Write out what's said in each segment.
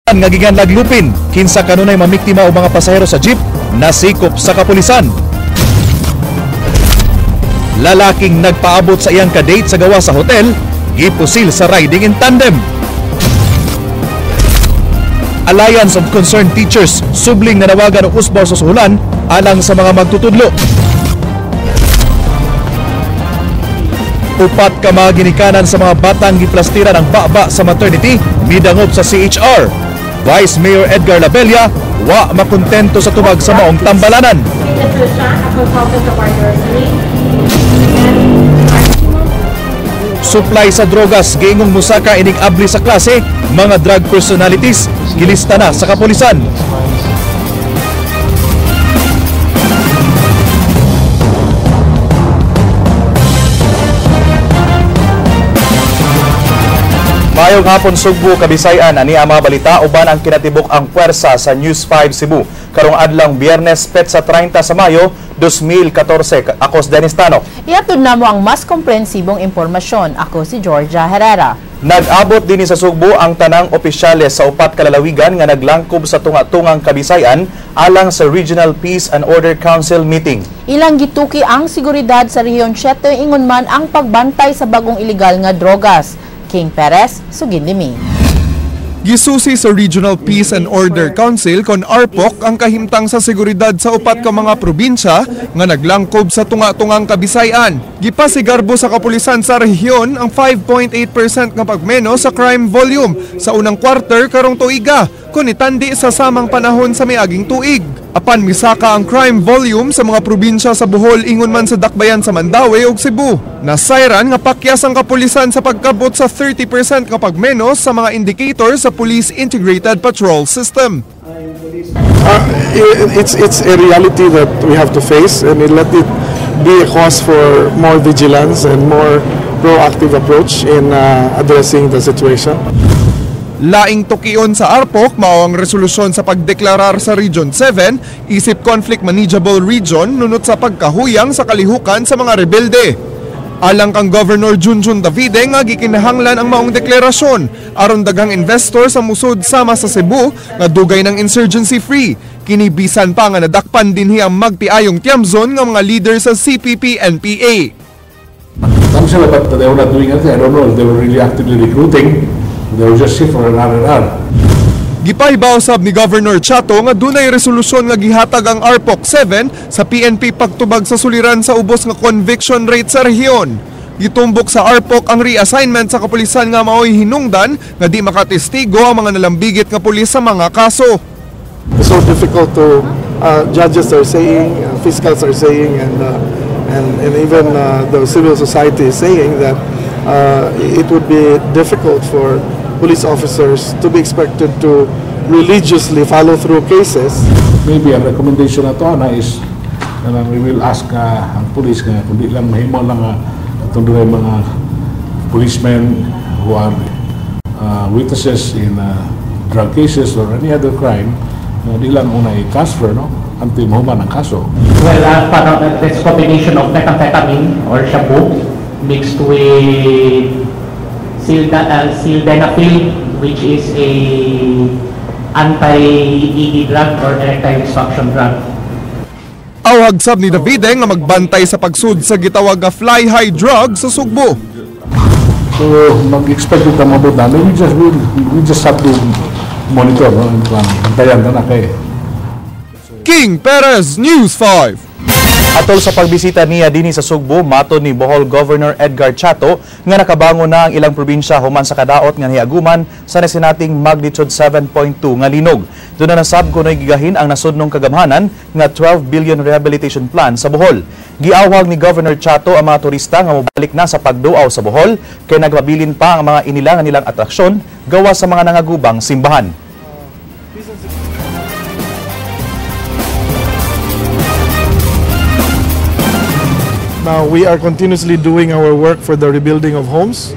Nga gikan laglupin kinsa kanunay mamiktima o mga pasahero sa jeep nasikop sa kapulisan. Lalaking nagpaabot sa iyang kadate sa gawa sa hotel, gipusil sa riding in tandem. Alliance of Concerned Teachers subling nanawagan og usbaw sa suhulan alang sa mga magtutudlo. Upat ka mga ginikanan sa mga batang giplastiran ang baba sa maternity midangop sa CHR. Vice Mayor Edgar Labella wa makontento sa tubag sa maong tambalanan. Supply sa drogas giingong musaka inig abli sa klase, mga drug personalities gilista na sa kapulisan. Maayong hapon Sugbo, Kabisayan, ani ang mga balita uban ang kinatibuk ang puwersa sa News 5 Cebu. Karong adlawng Biyernes, petsa 30 sa Mayo 2014. Ako si Dennis Tano. Ihatod na mo ang mas komprehensibong impormasyon. Ako si Georgia Herrera. Nag-abot dinhi sa Sugbo ang tanang opisyales sa upat kalalawigan nga naglangkob sa tunga-tungang Kabisayan alang sa Regional Peace and Order Council meeting. Ilang gituki ang seguridad sa Rehiyon 7 ingon man ang pagbantay sa bagong ilegal nga drogas. King Perez, sugin mi. Gisusi sa Regional Peace and Order Council kon ARPOC ang kahimtang sa seguridad sa upat ka mga probinsya nga naglangkob sa tunga-tungang Kabisayan. Gipasigarbo sa kapulisan sa rehiyon ang 5.8% nga pagmeno sa crime volume sa unang quarter karong tuiga kun itandi sa samang panahon sa miaging tuig. Apan misaka ang crime volume sa mga probinsya sa Bohol ingon man sa Dakbayan sa Mandaue ug Cebu. Nasayran nga pakyas ang kapulisan sa pagkabot sa 30% nga pagmenos sa mga indicator sa Police Integrated Patrol System. It's a reality that we have to face, and let it be a cause for more vigilance and more proactive approach in addressing the situation. Laing tukion sa ARPOC mao ang resolusyon sa pagdeklarar sa Region 7 isip conflict manageable region nunot sa pagkahuyang sa kalihukan sa mga rebelde. Alang kang Governor Junjun Davide nga gikinahanglan ang maong deklarasyon aron daghang investor sa musod sama sa Cebu nga dugay ng insurgency free. Kini bisan pa nga nadakpan dinhi ang magtiayong Tiamzon nga mga leader sa CPP-NPA. Sila, but they were not doing anything. I don't know if they were really actively recruiting. They were just here for an R&R. Gipahibaw sab ni Governor Chato nga dunay resolusyon nga gihatag ang ARPOC 7 sa PNP pagtubag sa suliran sa ubos nga conviction rate sa rehiyon. Gitumbok sa ARPOC ang reassignment sa kapulisan nga maoy hinungdan nga di makatestigo ang mga nalambigit nga pulis sa mga kaso. It's so difficult to judges are saying, fiscals are saying, and even the civil society is saying that it would be difficult for police officers to be expected to religiously follow through cases. Maybe ang recommendation na to na is we will ask ang police nga kundi lang mahimo lang atong dunay mga policemen who are witnesses in drug cases or any other crime di lang una i-transfer no until mahuman ang kaso. Well, this combination of methamphetamine or shabu mixed with sildenafil, which is a anti-ED drug or erectile dysfunction drug. Awhag sab ni Davide nga magbantay sa pagsud sa gitawag nga fly high drug sa Sugbo. So mag-expect ta mabot na. We just have to monitor, no? Bantayan na kay King Perez, News 5. Atol sa pagbisita niya dinhi sa Sugbo, matod ni Bohol Governor Edgar Chato nga nakabangon na ang ilang probinsya human sa kadaot nga niaguman sa nasinating magnitude 7.2 nga linog. Doon na nasab kunoy gigahin ang nasudnong kagamhanan nga 12 billion rehabilitation plan sa Bohol. Giawhag ni Governor Chato ang mga turista nga mobalik na sa pagduaw sa Bohol kay nagpabilin pa ang mga inilangan nilang atraksyon gawa sa mga nangagubang simbahan. Now, we are continuously doing our work for the rebuilding of homes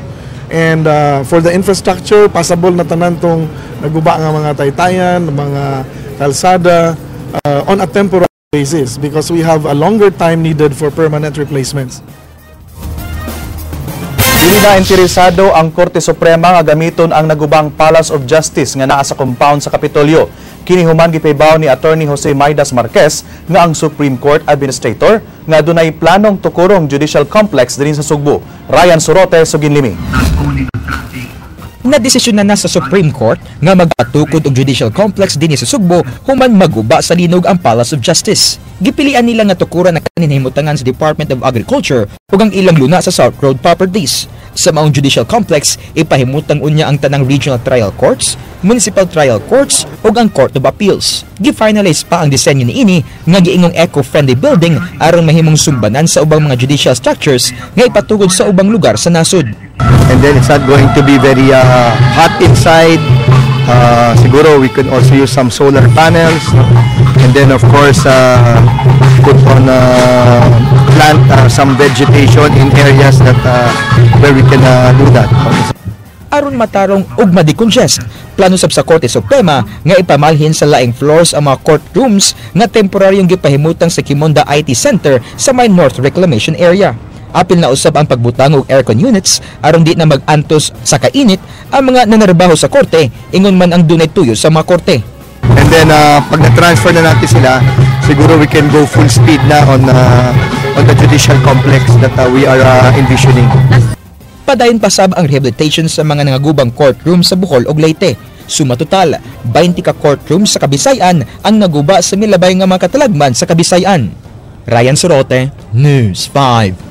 and for the infrastructure, passable na tanan tong naguba nga mga taytayan, mga kalsada on a temporary basis because we have a longer time needed for permanent replacements. Dili Dili na interesado ang Korte Suprema nga gamiton ang nagubang Palace of Justice nga naa sa compound sa Kapitolyo. Kini human gipahibaw ni Attorney Jose Maidas Marquez nga ang Supreme Court Administrator nga dunay planong tukurong judicial complex dinhi sa Sugbo. Ryan Sorote, Suginlimi. Nadesisyon na sa Supreme Court nga magpatukod og judicial complex dinhi sa Sugbo human maguba sa linog ang Palace of Justice. Gipilian nila nga tukuran na kaning nahimutangan sa Department of Agriculture ug ang ilang luna sa South Road Properties. Sa maong judicial complex, ipahimutang unya ang tanang regional trial courts, municipal trial courts ug ang Court of Appeals. Gi-finalize pa ang disenyo niini nga giingong eco-friendly building aron mahimong sumbanan sa ubang mga judicial structures nga ipatukod sa ubang lugar sa nasod. And then it's not going to be very hot inside. Siguro we can also use some solar panels, no? And then, of course, put on plant some vegetation in areas that where we can do that. Aron matarong ug ma-decongest, plano sab sa Korte Suprema nga ipamalhin sa laing floors ang mga courtrooms nga temporaryong gipahimutang sa Qimonda IT Center sa may North Reclamation Area. Apil na usab ang pagbutang og aircon units aron di na mag-antos sa kainit ang mga nanarbaho sa korte, ingon man ang dunay tuyo sa mga korte. And then pag na-transfer na natin sila, siguro we can go full speed na on the judicial complex that we are envisioning. Padayon pa sab ang rehabilitation sa mga nangagubang courtroom sa Bohol ug Leyte. Suma total, 20 ka courtroom sa Kabisayan ang naguba sa milabay nga mga katalagman sa Kabisayan. Ryan Sorote, News 5.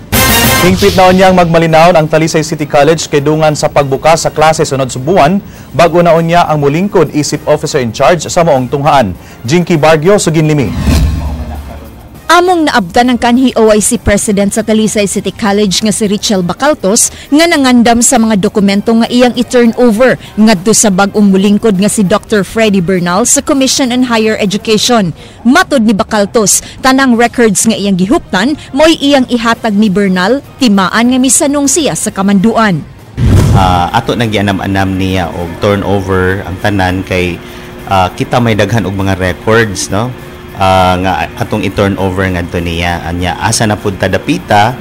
Hingpit na unyang magmalinawon ang Talisay City College kay dungan sa pagbukas sa klase sunod sa buwan, bago na unya ang mulingkod isip officer in charge sa maong tunghaan. Jinky Bargio, Suginlimi. Among naabtan ang kanhi OIC President sa Talisay City College nga si Richel Bacaltos nga nangandam sa mga dokumento nga iyang i-turn over ngadto sa bag-ong mulingkod nga si Dr. Freddy Bernal sa Commission on Higher Education. Matod ni Bacaltos, tanang records nga iyang gihuptan mo'y iyang ihatag ni Bernal, timaan nga misanong siya sa kamanduan. Ato nang gianam-anam niya og turnover ang tanan kay kita may daghan og mga records, no, nga atong i-turn over ngadto niya. Anya asa na pud ta dapita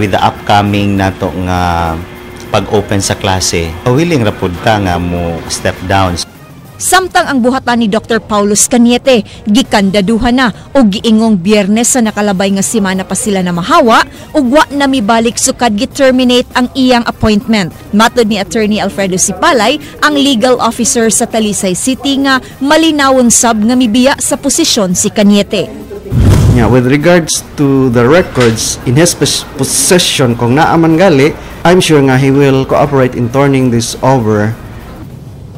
with the upcoming nato nga pag-open sa klase, willing ra pud ta nga mo step down. Samtang ang buhatan ni Dr. Paulus Cañete, gikandaduhan na og giingong Biyernes sa nakalabay nga semana pa sila na mahawa ug wa na mibalik sukad gi-terminate ang iyang appointment. Matod ni Attorney Alfredo Sipalay, ang legal officer sa Talisay City, nga malinawon sab nga mibiya sa posisyon si Cañete. Yeah, with regards to the records in his possession, kung naa man gali, I'm sure nga he will cooperate in turning this over.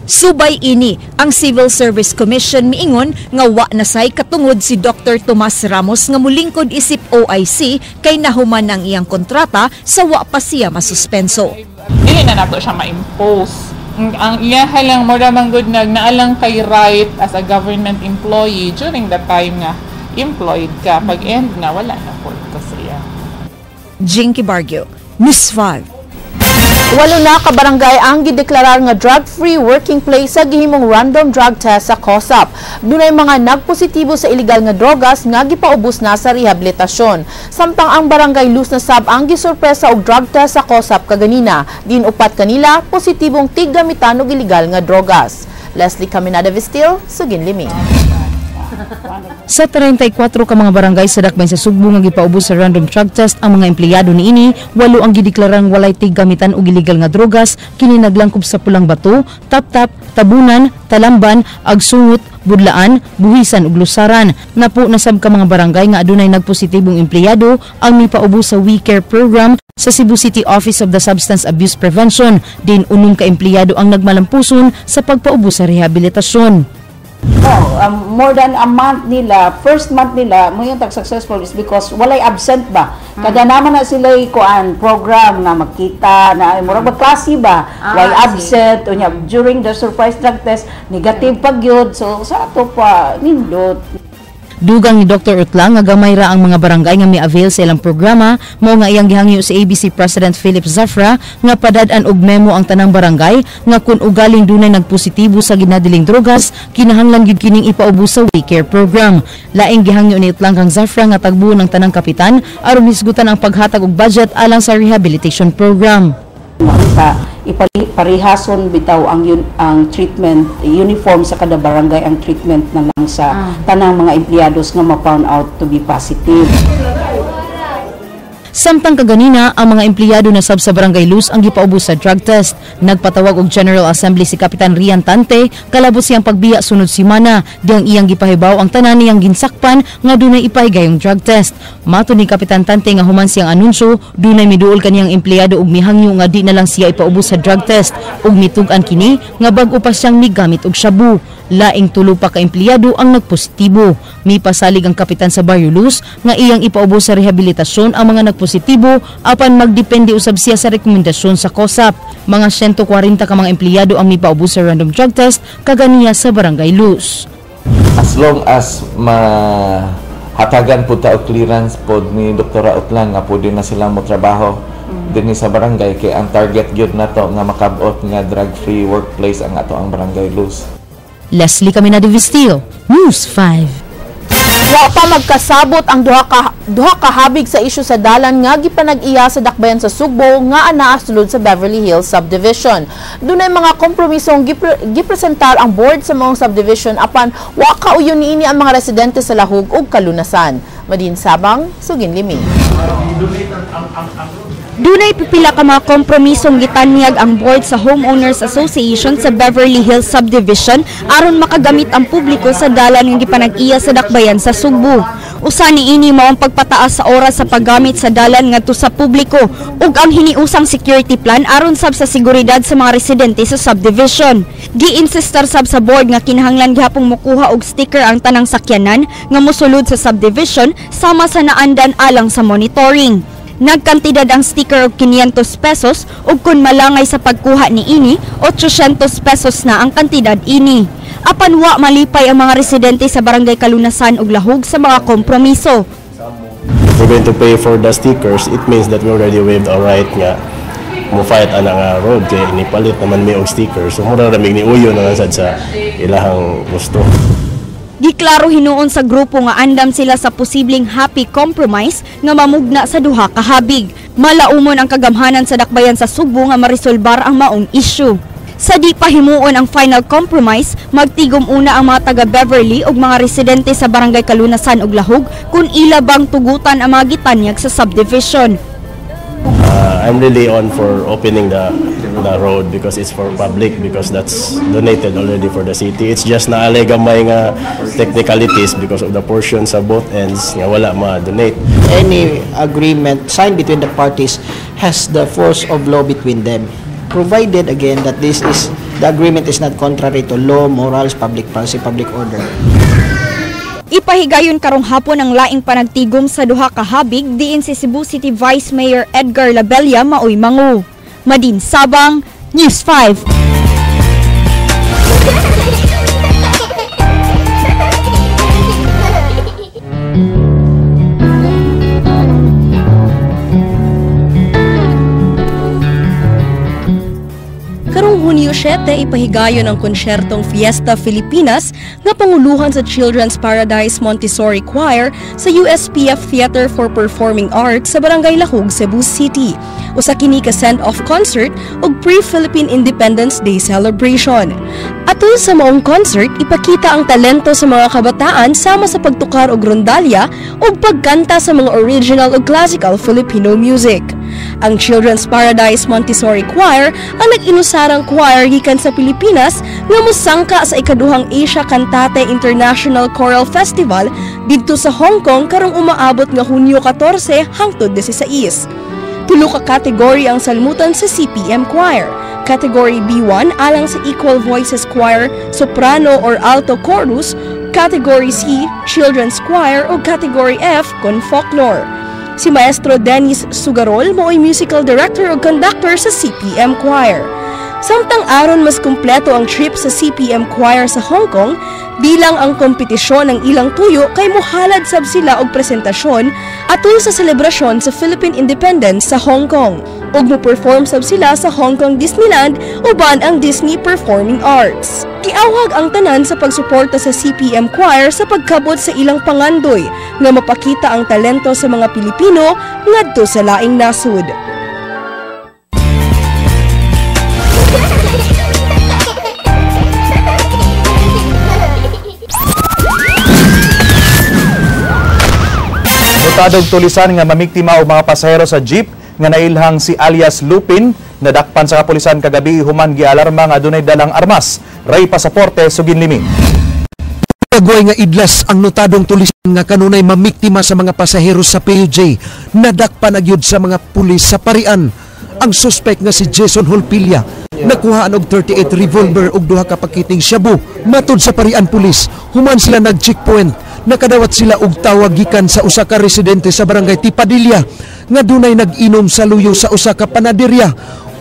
Subay ini, ang Civil Service Commission miingon nga wa na say katungod si Dr. Tomas Ramos nga mulingkod isip OIC kay nahuman ang iyang kontrata sa wa pa siya masuspenso. Dili na nato siya ma-impose. Ang iyaha lang, mura man gud nag naalang kay right as a government employee during the time nga employed ka. Pag end na, wala na po ito siya. Jinky Bargio, News 5. 8 na ka barangay ang gideklarar nga drug-free working place sa gihimong random drug test sa COSAP. Dunay mga nagpositibo sa illegal nga drogas nga gipaubos na sa rehabilitasyon. Samtang ang Barangay Luz na sab ang gisorpresa og drug test sa COSAP kaganina. Din upat kanila positibong tiggamitan og illegal nga drogas. Leslie Caminada Vistil, Suginlimi. Sa 34 ka mga barangay sa dakbayan sa Sugbo nga gipaubos sa random drug test ang mga empleyado niini, 8 ang gideklarang walay tiggamitan og illegal nga drogas, kini naglangkob sa Pulang Bato, Taptap, Tabunan, Talamban, Agsungot, Budlaan, Buhisan ug Lusaran. Napo na sab ka mga barangay nga adunay nagpositibong empleyado ang mipaubos sa We Care program sa Cebu City Office of the Substance Abuse Prevention. Din 6 ka empleyado ang nagmalampuson sa pagpaubos sa rehabilitasyon. No, more than a month nila, first month nila, mo yung tag successful is because walay absent ba. Kada naman na sila kuan program nga magkita na murag ba klase ba, walay absent unya during the surprise drug test negative pag yun. So sa ato pa nindot. Dugang ni Dr. Utlang nga gamay ra ang mga barangay nga mi-avail sa ilang programa, mao nga iyang gihangyo si ABC President Philip Zafra nga padad-an og memo ang tanang barangay nga kun ugaling dunay nagpositibo sa ginadiling drogas, kinahanglan gyud kining ipaubos sa We Care program. Laing gihangyo ni Utlang kang Zafra nga tagbuon ang tanang kapitan aron hisgutan ang paghatag og budget alang sa rehabilitation program. Basta iparihason bitaw ang treatment, uniform sa kada barangay ang treatment na lang sa tanang mga empleyados nga ma-found out to be positive. Samtang kaganina, ang mga empleyado na sab sa Barangay Luz ang gipaubos sa drug test. Nagpatawag og General Assembly si Kapitan Rian Tante, kalabot siyang pagbiya sunod simana, diyang iyang gipahibaw ang tanan niyang ginsakpan nga dunay ipahigayong drug test. Mato ni Kapitan Tante nga human siyang anunsyo, dunay miduol kaniyang empleyado og mihangyo nga di na lang siya ipaubos sa drug test ug mitug-an kini nga bag-o pa siyang migamit og shabu. Laing tulo pa ka empleyado ang nagpositibo. Mipasalig ang kapitan sa Barrio Luz nga iyang ipaubos sa rehabilitasyon ang mga nagpositibo apan magdepende usab siya sa rekomendasyon sa COSAP. Mga 140 ka mga empleyado ang mipaubos sa random drug test kaganiya sa Barangay Luz. As long as mahatagan po ta og clearance pod ni Dr. Utlan nga pwede na sila mo trabaho dinhi sa barangay, kay ang target gyud nato nga makabot nga drug free workplace ang ato ang Barangay Luz. Leslie Caminada Vistillo, News 5. Wa pa magkasabot ang duha ka habig sa isyu sa dalan nga gipanag-iya sa dakbayan sa Sugbo nga anaa sulod sa Beverly Hills Subdivision. Dunay mga kompromisong gipresentar ang board sa maong subdivision apan wa kauyon niini ang mga residente sa Lahug ug Kalunasan. Madin Sabang, Sugin Limi. Dunay pipila ka mga kompromisong gitanyag ang board sa Homeowners Association sa Beverly Hills Subdivision aron makagamit ang publiko sa dalan nga gipanag-iya sa dakbayan sa Sugbo. Usa niini mao ang pagpataas sa oras sa paggamit sa dalan ngadto sa publiko ug ang hiniusang security plan aron sab sa seguridad sa mga residente sa subdivision. Gi-insistar sab sa board nga kinahanglan gihapong mokuha og sticker ang tanang sakyanan nga mosulod sa subdivision sama sa naandan alang sa monitoring. Nagkantidad ang sticker og 500 pesos ug kun malangay sa pagkuha niini, 800 pesos na ang kantidad ini. Apan wa malipay ang mga residente sa Barangay Kalunasan ug Lahug sa mga kompromiso. If we're going to pay for the stickers, it means that we already waived our right nga mo fight ana nga road kay inipalit naman may og sticker. So mura ra mig ni uyo na sad sa ilahang gusto. Giklaro hinuon sa grupo nga andam sila sa posibleng happy compromise nga mamugna sa duha ka habig. Malaumon ang kagamhanan sa dakbayan sa Sugbo nga maresolbar ang maong issue. Sa di pa himuon ang final compromise, magtigom una ang mga taga Beverly ug mga residente sa Barangay Kalunasan ug Lahug kung ila bang tugutan ang mga gitanyag sa subdivision. I'm really on for opening the road because it's for public, because that's donated already for the city. It's just na gamay nga technicalities because of the portion sa both ends nga wala ma-donate. Any agreement signed between the parties has the force of law between them, provided again that this is the agreement is not contrary to law, morals, public policy, public order. Ipahigayon karong hapon ang laing panagtigom sa duha ka habig diin si Cebu City Vice Mayor Edgar Labella maoy mangu. Madin Sabang, News 5. Karong Hunyo 7, ipahigayon ang konsyertong Fiesta Filipinas nga panguluhan sa Children's Paradise Montessori Choir sa USPF Theater for Performing Arts sa Barangay Lahug, Cebu City. Usa kini ka send-off concert ug pre-Philippine Independence Day celebration. Atol sa maong concert, ipakita ang talento sa mga kabataan sama sa pagtukar og rondalya ug pagkanta sa mga original ug classical Filipino music. Ang Children's Paradise Montessori Choir ang nag-inusarang choir gikan sa Pilipinas nga mosangka sa ikaduhang Asia Cantate International Choral Festival didto sa Hong Kong karong umaabot nga Hunyo 14 hangtod 16. Tulo ka kategory ang salmutan sa CPM Choir. Category B1 alang sa Equal Voices Choir, Soprano or Alto Chorus, Category C, Children's Choir o Category F, con Folklore. Si Maestro Dennis Sugarol mao'y musical director o conductor sa CPM Choir. Samtang aron mas kumpleto ang trip sa CPM Choir sa Hong Kong, bilang ang kompetisyon ng ilang tuyo kay muhalad sab sila og presentasyon atol sa selebrasyon sa Philippine Independence sa Hong Kong. Ug mo-perform sab sila sa Hong Kong Disneyland uban ang Disney Performing Arts. Giawhag ang tanan sa pagsuporta sa CPM Choir sa pagkabot sa ilang pangandoy nga mapakita ang talento sa mga Pilipino ngadto sa laing nasud. Notadong tulisan nga mamiktima og mga pasahero sa jeep nga nailhang si alias Lupin nadakpan sa kapulisan kagabi human gialarma nga adunay dalang armas. Ray Pasaporte, Suginlimi. Tagway nga idlas ang notadong tulisan nga kanunay mamiktima sa mga pasahero sa PUJ nadakpan agyud sa mga pulis sa Parian. Ang suspect nga si Jason Holpilla nakuhaan og 38 revolver ug duha ka pakiting shabu. Matud sa Parian Police, human sila nag-checkpoint, nakadawat sila og tawag gikan sa usa ka residente sa barangay Tipadilla nga dunay nag-inom sa luyo sa usa ka panaderya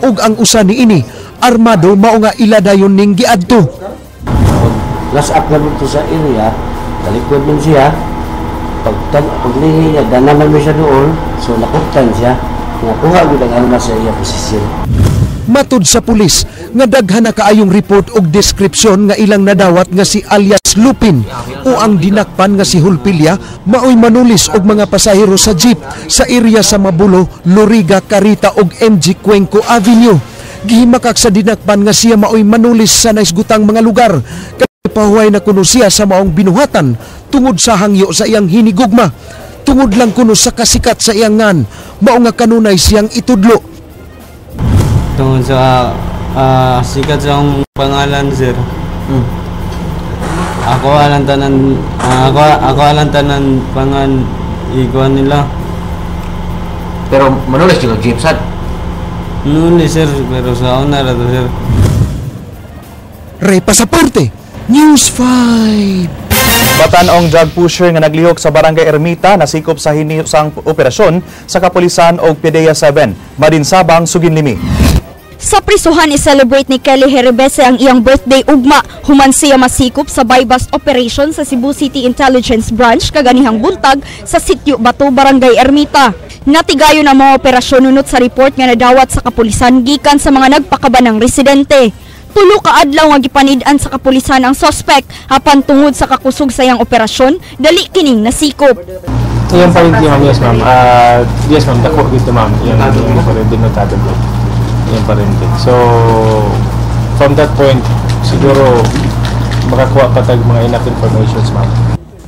ug ang usa niini armado mao nga ila dayon ning giadto. Last up na dito sa area, talikod man siya, paglihi niya, danaman mo siya doon, so nakuptan siya, nakuha gud ang armas sa iya posisyon. Matud sa pulis nga daghan na kaayong report og description nga ilang nadawat nga si alias Lupin o ang dinakpan nga si Hulpilia maoy manulis og mga pasahero sa jeep sa area sa Mabulo, Loriga, Carita og MG Cuenco Avenue. Gihimakak sa dinakpan nga siya maoy manulis sa naisgutang mga lugar. Pahuway na kuno siya sa maong binuhatan tungod sa hangyo sa iyang hinigugma. Tungod lang kuno sa kasikat sa iyang ngan, mao nga kanunay siyang itudlo. Tungod sa sikat sa akong pangalan, sir. Ako alang tanan, ako alang tanan pangan ikuan nila. Pero manulis juga jeep sad. Nulis, sir, pero sa una ra to, sir. Ray Pasaporte, News 5. Batan-ong drug pusher nga naglihok sa Barangay Ermita nasikop sa hinusang operasyon sa kapulisan og PDEA 7. Madinsabang, Suginlimi. Sa prisuhan i-celebrate ni Kelly Herebese ang iyang birthday ugma human siya masikop sa buy-bust operation sa Cebu City Intelligence Branch kaganihang buntag sa Sitio Bato, Barangay Ermita. Natigayon ang mga operasyon nunot sa report nga nadawat sa kapulisan gikan sa mga nagpakabanang residente. Tulo ka adlaw nga gipanid-an sa kapulisan ang sospek apan tungod sa kakusog sa iyang operasyon dali kining nasikop. Iyang parinti, ma'am, yes ma'am. Yes ma'am, dako dito ma'am. Iyang parinti notado ko. Iyang parinti. So from that point siguro makakuha pa tag mga enough informations, ma'am.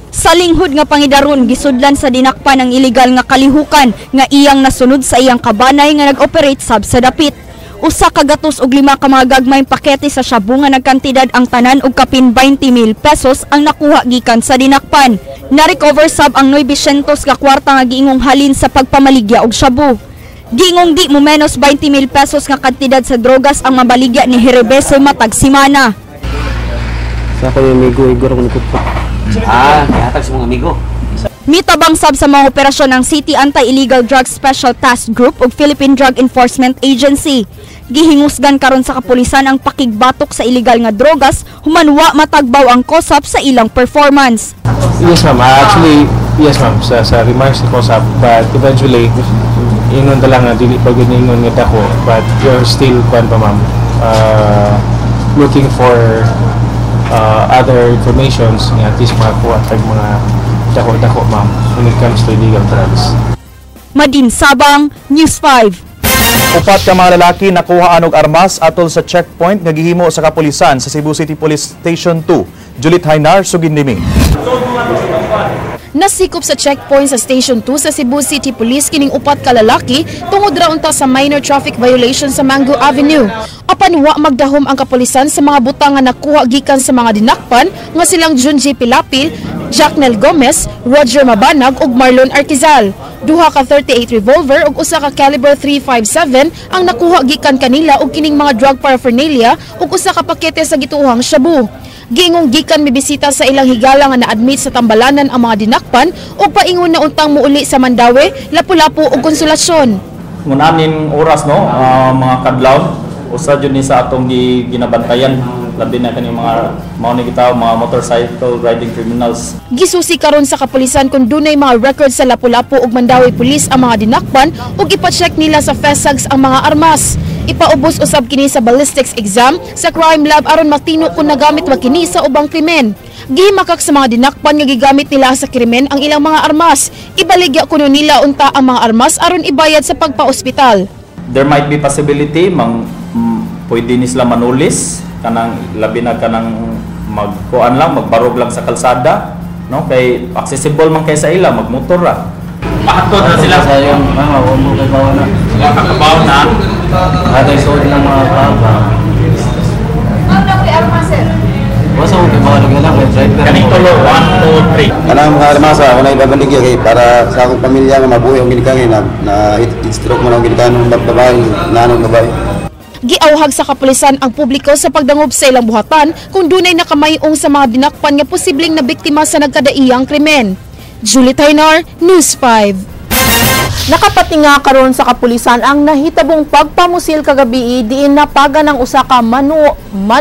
Sa linghod nga pangidaron gisudlan sa dinakpan ang illegal nga kalihukan nga iyang nasunod sa iyang kabanay nga nag-operate sab sa dapit. Usa ka gatos og 5 ka mga gagmayng pakete sa shabu nga nagkantidad ang tanan og kapin 20,000 pesos ang nakuha gikan sa dinakpan. Na-recover sab ang 900 ka kwarta nga giingong halin sa pagpamaligya og shabu. Giingong di mo menos 20,000 pesos nga kantidad sa drogas ang mabaligya ni Herebese matag simana. Sa ako yung amigo, igor ko nagkupa. Ah, gihatag sa mga amigo. Mitabang sab sa mga operasyon ng City Anti-Illegal Drugs Special Task Group ug Philippine Drug Enforcement Agency. Gihingusgan karon sa kapulisan ang pakigbatok sa illegal nga drogas human wa matagbaw ang COSAP sa ilang performance. Yes ma'am, actually yes ma'am sa remarks ni COSAP, but eventually ingon ta lang nga dili pa gyud ingon nga dako, but we're still kuan pa ma'am, looking for other informations nga at least makakuha tag mga dako-dako ma'am when it comes to illegal drugs. Madin Sabang, News 5. Upat ka mga lalaki nakuhaan og armas atol sa checkpoint nga gihimo sa kapulisan sa Cebu City Police Station 2. Juliet Hainar, Suginlimi. Nasikop sa checkpoint sa Station 2 sa Cebu City Police kining upat ka lalaki tungod ra unta sa minor traffic violation sa Mango Avenue. Apan wa magdahom ang kapulisan sa mga butang nga nakuha gikan sa mga dinakpan nga silang Junji Pilapil, Jacknel Gomez, Roger Mabanag ug Marlon Arquizal. Duha ka 38 revolver ug usa ka caliber 357 ang nakuha gikan kanila og kining mga drug paraphernalia ug usa ka pakete sa gituohang shabu. Giingong gikan mibisita sa ilang higala nga na-admit sa Tambalanan ang mga dinakpan ug paingon na untang muuli sa Mandaue, Lapu-Lapu ug Konsolasyon. Ngunanin oras no, mga kadlaw, usa jud ni sa atong ginabantayan labi na kaning mga mao ni gitawag mga motorcycle riding criminals. Gisusi karon sa kapulisan kung dunay mga records sa Lapu-Lapu ug Mandaue Police ang mga dinakpan ug ipa-check nila sa FESAGS ang mga armas. Ipaubos usab kini sa ballistics exam sa crime lab aron matino kung nagamit wa kini sa ubang krimen. Gihimakak sa mga dinakpan nga gigamit nila sa krimen ang ilang mga armas. Ibaligya kuno nila unta ang mga armas aron ibayad sa pagpa-ospital. There might be possibility mang pwede ni sila manulis kanang labi na kanang magkuan lang, magbarog lang sa kalsada, no, kay accessible man kay sa ila magmotor ra. Pahatod na sila. Sa yung mama, huwag mo kay bawa na. Wala kakabaw na. Atay suod lang mga papa. Ano kay arma, sir? Wasa ko kay bawa lang kay driver. Kaning tulo, 1, 2, 3. Kanang mga armasa, ako na ibabaligya kay para sa akong pamilya nga mabuhi ang ginikanan na, na heat stroke man ang ginikanan ng babae, nanong babae. Giawhag sa kapulisan ang publiko sa pagdangob sa ilang buhatan kung dunay nakamayong sa mga dinakpan nga posibleng na biktima sa nagkadaiyang krimen. Julie Taynar, News 5. Nakapatinga karon sa kapulisan ang nahitabong pagpamusil kagabi diin napaga ng usa ka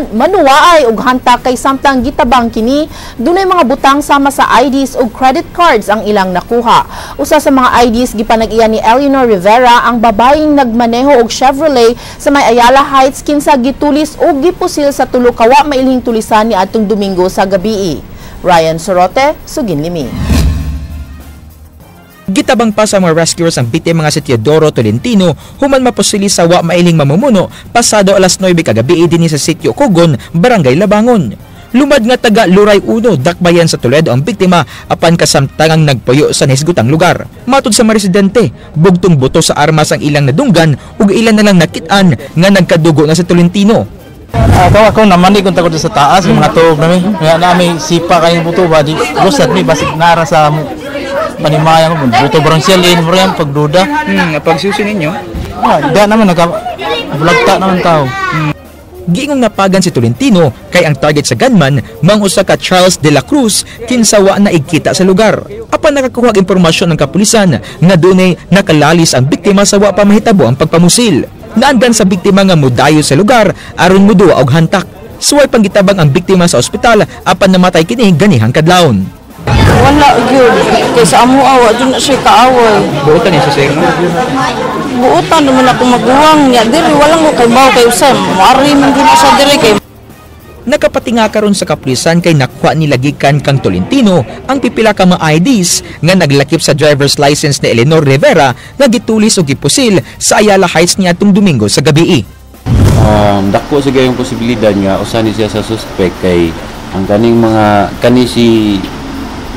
manuwaay og hanta kay samtang gitabang kini dunay mga butang sama sa IDs ug credit cards ang ilang nakuha. Usa sa mga IDs gipanag-iya ni Eleanor Rivera, ang babaeng nagmaneho og Chevrolet sa may Ayala Heights kinsa gitulis ug gipusil sa tulo ka wa mailhing tulisan niadtong Domingo sa gabii. Ryan Sorote, Suginlimi. Gitabang pa sa mga rescuers ang biktima nga si Teodoro Tolentino human mapusili sa wa mailing mamumuno pasado alas 9 kagabi dinhi sa sitio Kugon, Barangay Labangon. Lumad nga taga Luray 1, Dakbayan sa Toledo ang biktima apan kasamtangang nagpuyo sa nahisgutang lugar. Matud sa mga residente, bugtong buto sa armas ang ilang nadunggan ug ilan na lang nakit-an nga nagkadugo na si Tolentino. Ako naman di kung takot sa taas, yung mga tuog nami. Kaya nami sipa kayong buto ba, di gusat mi basig nara sa panimayang ko, buto barang siya, liin mo rin, pagduda. Pagsusi ninyo? Di naman, nagka-vlogta naman tao. Giingong napagan si Tolentino kay ang target sa gunman mang usa ka Charles de la Cruz kinsa wa na igkita sa lugar. Apan nakakuha og impormasyon ng kapulisan nga dunay nakalalis ang biktima sa wa pa mahitabo ang pagpamusil. Naandan sa biktima nga mudayo sa lugar aron muduwa og hantak. Suway panggitabang ang biktima sa ospital apan namatay kini ganihang kadlawon. Wala gyud kay sa amo awa jud na siya kaaway. Buotan niya sa sir. Buotan naman ako maguwang niya diri walang ko kay baw kay usay. Moari man gyud sa diri kay. Nakapatinga karon sa kapulisan kay nakuha nila gikan kang Tolentino ang pipila ka mga IDs nga naglakip sa driver's license ni Eleanor Rivera nga gitulis og gipusil sa Ayala Heights niadtong Domingo sa gabii. Dako sa gayong posibilidad nga usa ni siya sa suspect kay ang kaning mga kani si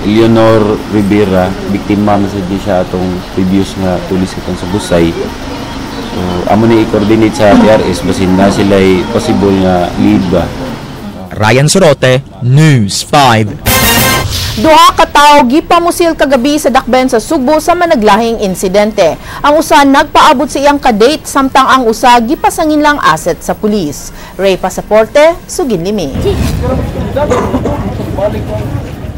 Eleanor Rivera biktima man sad siya atong previous nga tulis itong sa Busay. So amo ni i-coordinate sa PRS basin na sila'y possible nga lead ba. Ryan Sorote, News 5. Duha ka tawo gipamusil kagabi sa Dakbayan sa Sugbo sa managlahing insidente. Ang usa nagpaabot sa iyang kadate samtang ang usa gipasangin lang asset sa pulis. Ray Pasaporte, Suginlimi.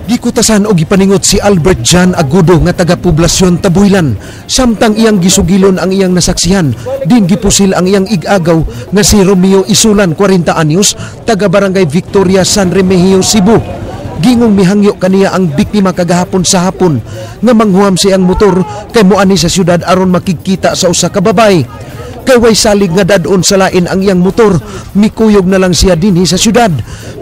Gikutasan og gipaningot si Albert John Agudo nga taga poblasyon Tabuilan samtang iyang gisugilon ang iyang nasaksihan din gipusil ang iyang igagaw nga si Romeo Isulan 40 anyos taga Barangay Victoria San Remigio Cebu. Gingong mihangyo kaniya ang biktima kagahapon sa hapon nga manghuam sa iyang motor kay moani sa syudad aron makigkita sa usa ka babae. Kay way salig nga dadon sa lain ang iyang motor, mikuyog na lang siya dinhi sa syudad.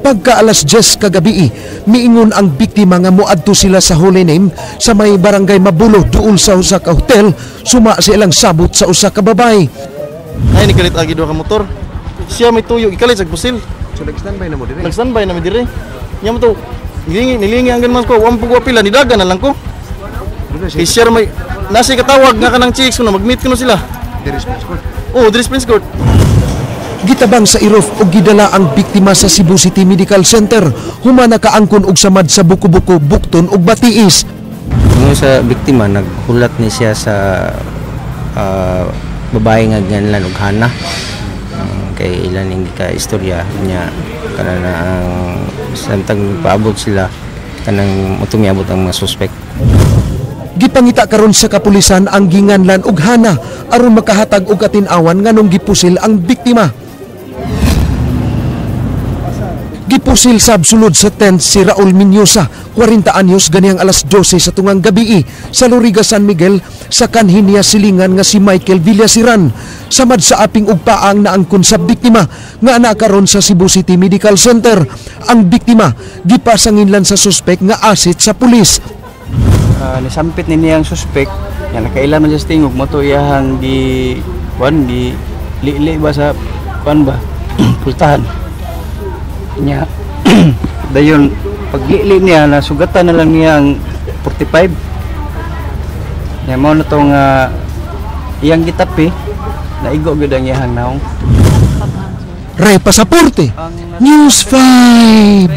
Pagka alas 10 kagabi, miingon ang biktima nga moadto sila sa Holy Name sa may Barangay Mabulo duol sa usa ka hotel, suma sa ilang sabot sa usa ka babae. Ay nikalit agi duha ka motor. Siya may tuyo gikalit sa pusil. So nag-standby na mo dire. Nag-standby na mi dire. Nya mo to. Nilingi ang ganman ko, wa mo pila nidagan na lang ko. Kay siya may nasi katawag nga kanang chicks kuno mag-meet kuno sila. Oh, Dris Prince Court. Gitabang sa irof og gidala ang biktima sa Cebu City Medical Center. Human nakaangkon og samad sa buko-buko, bukton og batiis. Ingon sa biktima naghulat ni siya sa babae nga ganlan og hana. Kay ilan ning ka istorya niya kana na ang samtang paabot sila kanang mutumiabot ang mga suspect. Gipangita karon sa kapulisan ang ginganlan og hana aron makahatag og katin-awan nganong gipusil ang biktima. Gipusil sab sulod sa tent si Raul Minyosa, 40 anyos ganihang alas 12 sa tungang gabii sa Loriga San Miguel sa kanhi niya silingan nga si Michael Villasiran. Samad sa aping ug paang naangkon sa biktima nga nakaron sa Cebu City Medical Center. Ang biktima gipasanginlan sa suspek nga asset sa pulis. Nisampit ni niyang suspek nga nakailan man siya sa tingog mo to iyahang gi kuan gi lili ba sa kuan ba pultahan niya. Dayon paglili niya nasugatan na lang niya ang 45 Ya mao na tong iyang gitapi naigo gyud ang iyang naong. Ray Pasaporte, News 5.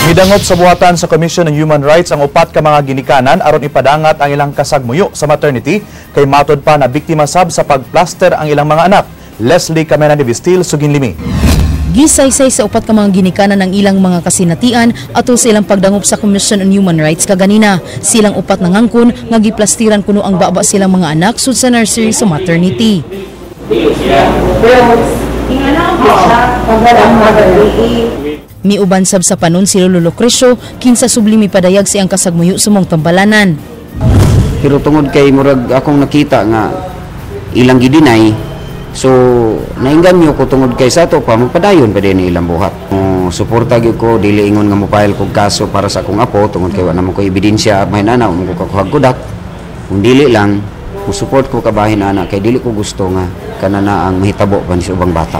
Midangop sa buhatan sa Commission on Human Rights ang upat ka mga ginikanan aron ipadangat ang ilang kasagmuyo sa maternity kay matod pa na biktima sab sa pagplaster ang ilang mga anak. Leslie Camena de Vistil, Suginlimi. Gisaysay sa upat ka mga ginikanan ang ilang mga kasinatian atol sa ilang pagdangop sa Commission on Human Rights kaganina. Silang upat nangangkon nga giplastiran kuno ang baba silang mga anak sud sa nursery sa maternity. Miuban sab sa panon si Lolo Lucrecio kinsa subli mipadayag siyang kasagmuyo sa mong tambalanan. Pero tungod kay murag akong nakita nga ilang gidinay, so nainganyo ko tungod kay sa ato pa magpadayon pa din ilang buhat. Suporta gyud ko, dili ingon nga mopile kog kaso para sa akong apo tungod kay wa naman ko ebidensya bahin ana mo ko kakuhag kudak. Kung dili lang mo-support ko kabahin ana kay dili ko gusto nga kanana ang mahitabo pa ni sa ubang bata.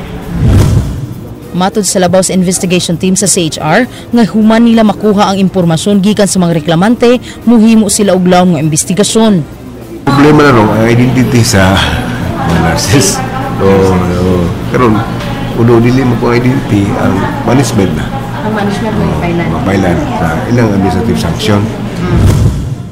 Matod sa labaw sa investigation team sa CHR, nga human nila makuha ang impormasyon gikan sa mga reklamante, muhimo sila og lawom nga investigasyon. Problema na ro ang identity sa mga nurses. So, karon uno dili mo ko identity ang management na. Ang management mo ipailan. Mapailan sa ilang administrative sanction.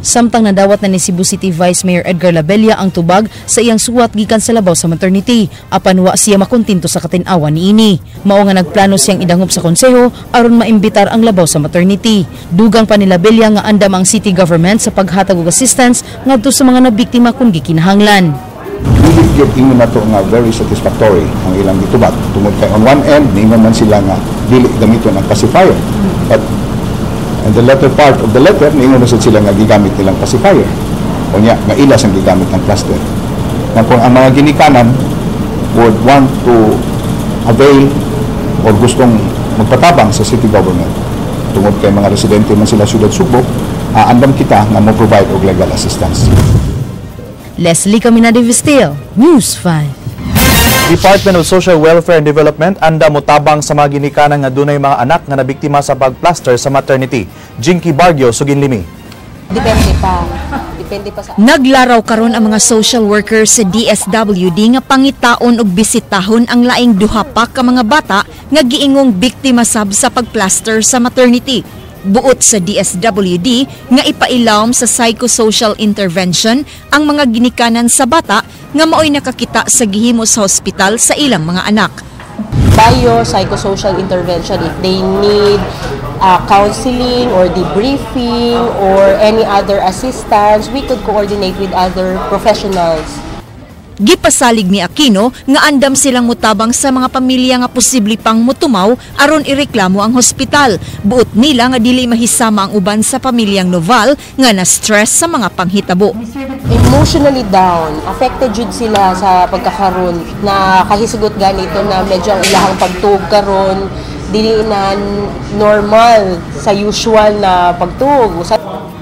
Samtang nadawat na ni Cebu City Vice Mayor Edgar Labella ang tubag sa iyang suwat gikan sa labaw sa maternity, apan wa siya makontento sa katin-awan niini. Mao nga nagplano siyang idangop sa konseho aron maimbitar ang labaw sa maternity. Dugang pa ni Labella nga andam ang city government sa paghatag og assistance ngadto sa mga nabiktima kun gikinahanglan. Dili gyud ingon nato nga very satisfactory ang ilang gitubag tungod kay on one end niingon man sila nga dili gamiton ang pacifier, but and the latter part of the letter, niingon na sila nga gigamit nilang pacifier. O niya, nga ilas ang gigamit ng plaster. Na kung ang mga ginikanan would want to avail or gustong magpatabang sa city government, tungod kay mga residente man sila siyudad Sugbo, aandam kita nga mo-provide og legal assistance. Leslie Camina de Vistil, News 5. Department of Social Welfare and Development anda motabang sa mga ginikanan nga dunay mga anak nga nabiktima sa pagplaster sa maternity. Jinky Barrio, Suginlimi. Depende pa. Depende pa sa Naglaraw karon ang mga social workers sa DSWD nga pangitaon og bisitahon ang laing duha pa ka mga bata nga giingong biktima sab sa pagplaster sa maternity. Buot sa DSWD nga ipailawom sa psychosocial intervention ang mga ginikanan sa bata nga maoy nakakita sa gihimo sa hospital sa ilang mga anak. Bio psychosocial intervention if they need counseling or debriefing or any other assistance, we could coordinate with other professionals. Gipasalig ni Aquino nga andam silang mutabang sa mga pamilya nga posible pang mutumaw aron ireklamo ang hospital. Buot nila nga dili mahisama ang uban sa pamilyang Noval nga na-stress sa mga panghitabo. Emotionally down, affected jud sila sa pagkakaroon na kahisgot ganito na medyo ang ilahang pagtuog karon dili na normal sa usual na pagtuog.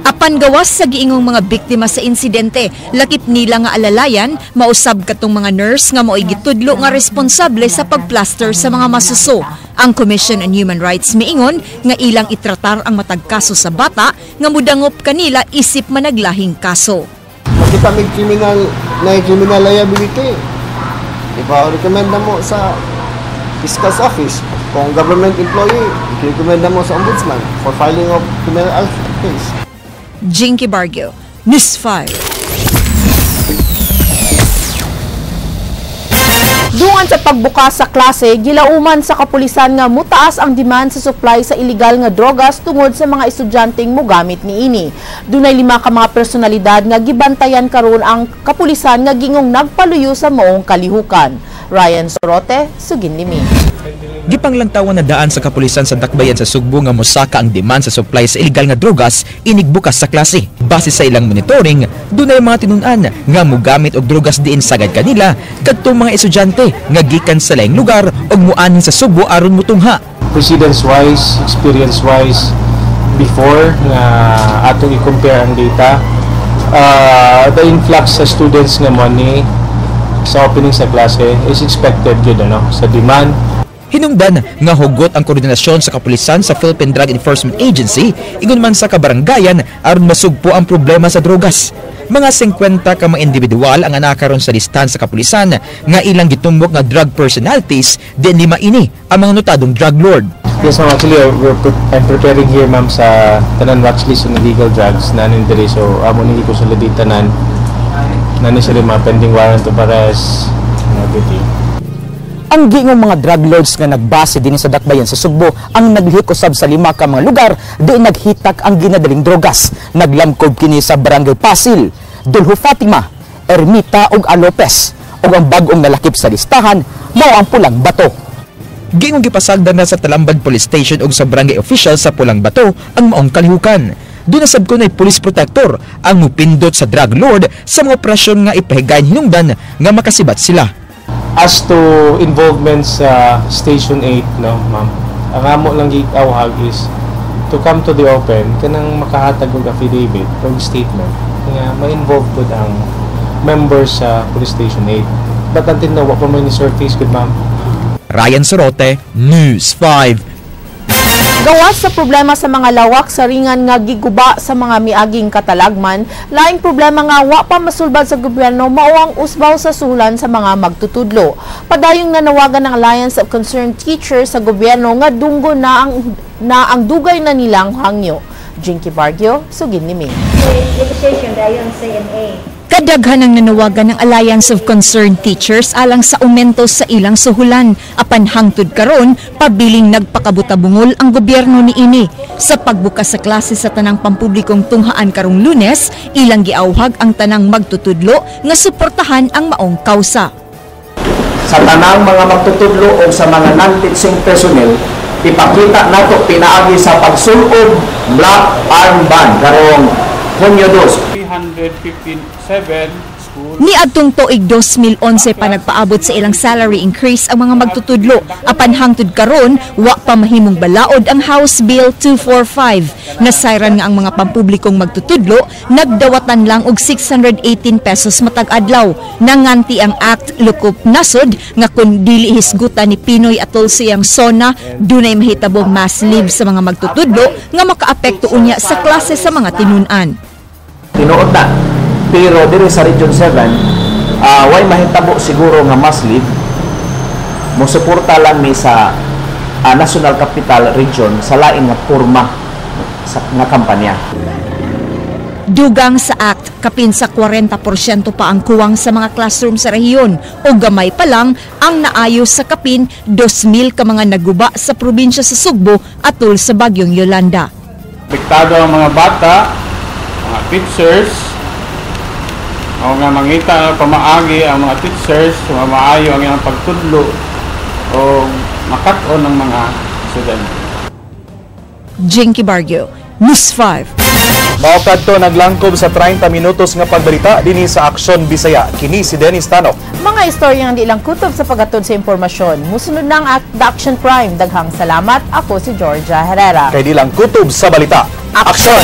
Apan gawas sa giingong mga biktima sa insidente, lakip nila nga alalayan, mausab katong mga nurse nga maoy gitudlo nga responsable sa pagplaster sa mga masuso. Ang Commission on Human Rights miingon nga ilang itratar ang matag kaso sa bata nga mudangop kanila isip managlahing kaso. Makita may criminal na criminal liability. Ipa-recommend na mo sa fiscal's office. Kung government employee, i-recommend na mo sa ombudsman for filing of criminal case. Jinky Barrio, News 5. Dungan sa pagbukas sa klase, gilauman sa kapulisan nga mutaas ang demand sa supply sa illegal nga drogas tungod sa mga estudyanteng mogamit niini. Dunay 5 ka mga personalidad nga gibantayan karon ang kapulisan nga gingong nagpaluyo sa maong kalihukan. Ryan Sorote, Suginlimi. Gipanglantawan na daan sa kapulisan sa Dakbayan sa Sugbo nga mosaka ang demand sa supply sa illegal nga drogas inigbukas sa klase. Base sa ilang monitoring, dunay mga tinun-an nga mogamit og drogas diin sagad kanila kadtong mga estudyante nga gikan sa laing lugar og muanhin sa Sugbo aron mutungha. Precedence-wise, experience-wise, before nga atong i-compare ang data, the influx sa students nga money sa opening sa klase is expected yun, ano, sa demand. Hinungdan nga hugot ang koordinasyon sa kapulisan sa Philippine Drug Enforcement Agency ingon man sa kabaranggayan aron masugpo ang problema sa drogas. Mga 50 ka mga individual ang anakaron sa listahan sa kapulisan nga ilang gitumbok nga drug personalities, di lima ini ang mga notadong drug lord. Yes, ma'am. Actually, I'm preparing here, ma'am, sa tanan watch list on illegal drugs na diri. So, amo ni consolidate tanan. Nani sila mga pending warrant of arrest and everything. Ang giingong mga drug lords nga nagbase dinhi sa dakbayan sa Sugbo ang naglihok usab sa lima ka mga lugar di naghitak ang ginadaling drogas. Naglamkob kini sa Barangay Pasil, Dulho Fatima, Ermita ug Alopes. Ug ang bag-ong nalakip sa listahan mao ang Pulang Bato. Giingong gipasagdan na sa Talamban Police Station ug sa barangay official sa Pulang Bato ang maong kalihukan. Doon na sab kunay police protector ang mupindot sa drug lord sa mga operasyon nga ipahigayon, hinungdan nga makasibat sila. As to involvement sa Station 8, no, ma'am, ang amo lang giawhag is to come to the open, kanang makahatag og affidavit o statement nga ma-involve pud ang members sa Police Station 8. But until now, wa pa man ni surface gud, ma'am. Ryan Sorote, News 5. Gawas sa problema sa mga lawak sa ringan nga giguba sa mga miaging katalagman, laing problema nga wa pa masulbad sa gobyerno mao ang usbaw sa suhulan sa mga magtutudlo. Padayong nanawagan ng Alliance of Concerned Teachers sa gobyerno nga dunggo na ang dugay na nilang hangyo. Jinky Bargio, sugid ni Ming. Negotiation dayon CNA. Kadaghan ang nanawagan ng Alliance of Concerned Teachers alang sa aumento sa ilang suhulan. Apan hangtod karon, pabiling nagpakabutabungol ang gobyerno niini. Sa pagbukas sa klase sa tanang pampublikong tunghaan karong Lunes, ilang giawhag ang tanang magtutudlo nga suportahan ang maong kausa. Sa tanang mga magtutudlo o sa mga non-teaching personnel, ipakita nato pinaagi sa pagsulob black armband karong Hunyo 2. 357 school. Niadtong tuig 2011 pa nagpaabot sa ilang salary increase ang mga magtutudlo, apan hangtod karon wa pa mahimong balaod ang House Bill 245. Nasayran nga ang mga pampublikong magtutudlo nagdawatan lang og 618 pesos matag adlaw. Nanganti ang ACT Lukop Nasod nga kun dili hisgutan ni PNoy atol sa iyang SONA, dunay mahitabong mass leave sa mga magtutudlo nga makaapekto unya sa klase sa mga tinun-an. Tinuod na. Pero diri sa Region 7, way mahitabo siguro nga mass leave. Mosuporta lang mi sa National Capital Region sa lain nga porma sa nga kampanya. Dugang sa ACT, kapin sa 40% pa ang kuwang sa mga classroom sa rehiyon o gamay pa lang ang naayos sa kapin 2,000 ka mga naguba sa probinsya sa Sugbo atol sa bagyong Yolanda. Apektado ang mga bata, mga teachers, o nga mangita na pamaagi ang mga teachers, nga maayo ang ilang pagtudlo o makat-on ng mga estudyante. Jinky Bargio, News 5. Mao kadto naglangkob sa 30 minutos nga pagbalita dinhi sa Aksyon Bisaya. Kini si Dennis Tanok. Mga istorya nga di lang kutob sa paghatod sa impormasyon. Musunod ng The Action Prime. Daghang salamat. Ako si Georgia Herrera. Kay di lang kutob sa balita. Aksyon!